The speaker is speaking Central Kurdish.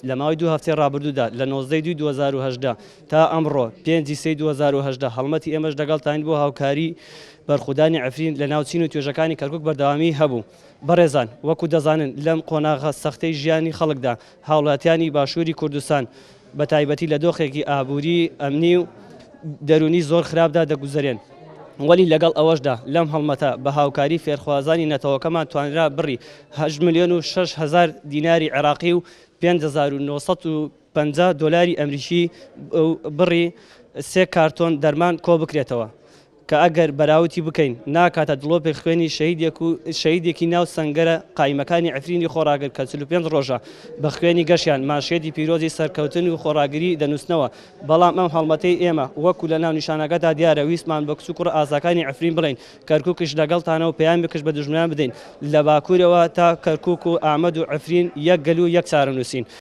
لە ماوەی دوو هەفتەی ڕابردوودا لە 19 ی دووی 2018 تا ئەمڕۆ پێنجی سێی 2018 هەڵمەتی ئێمەش لەگەڵتانین بۆ هاوکاری بەرخودانی عەفرین لە ناو چین و توێژەکانی کەرکوک بەردەوامی هەبوو. بەڕێزان وەکو دەزانن لەم قۆناغە سەختەی ژیانی خەڵکدا هاوڵاتیانی باشووری کوردستان بە تایبەتی لە دۆخێکی ئابووری، ئەمنی و دەروونی زۆر خراپدا دەگوزەرێن. وەلی لەگەڵ ئەوەشدا لەم هەڵمەتە بە هاوکاری فێرخوازانی نەتەوەکەمان توانرا بڕی 8,006,000 دیناری عێراقی و 5950 دۆلاری ئەمریکی و بڕی سێ کارتۆن دەرمان کۆبکرێتەوە. کە ئەگەر بەراوتی بکەین ناکاتە دڵۆپێک خوێنی شەهیدێک و شەهیدێکی ناو سەنگەرە قایمەکانی عەفرینی خۆڕاگر کە 45 ڕۆژە بە خوێنی گەشیان مانشێتی پیرۆزی سەرکەوتن و خۆڕاگری دەنووسنەوە. بەڵام ئەم هەڵمەتەی ئێمە وەکو لە ناونیشانەکەدا دیارە ویستمان بە کچ و کوڕە ئازاکانی عەفرین بڵێین کەرکوکیش لەگەڵتانە و پەیامێکش بە دوژمنان بدەین لە باکوورەوە تا کەرکوک و ئامەد و عەفرین یەک گەل و یەک چارەنووسین.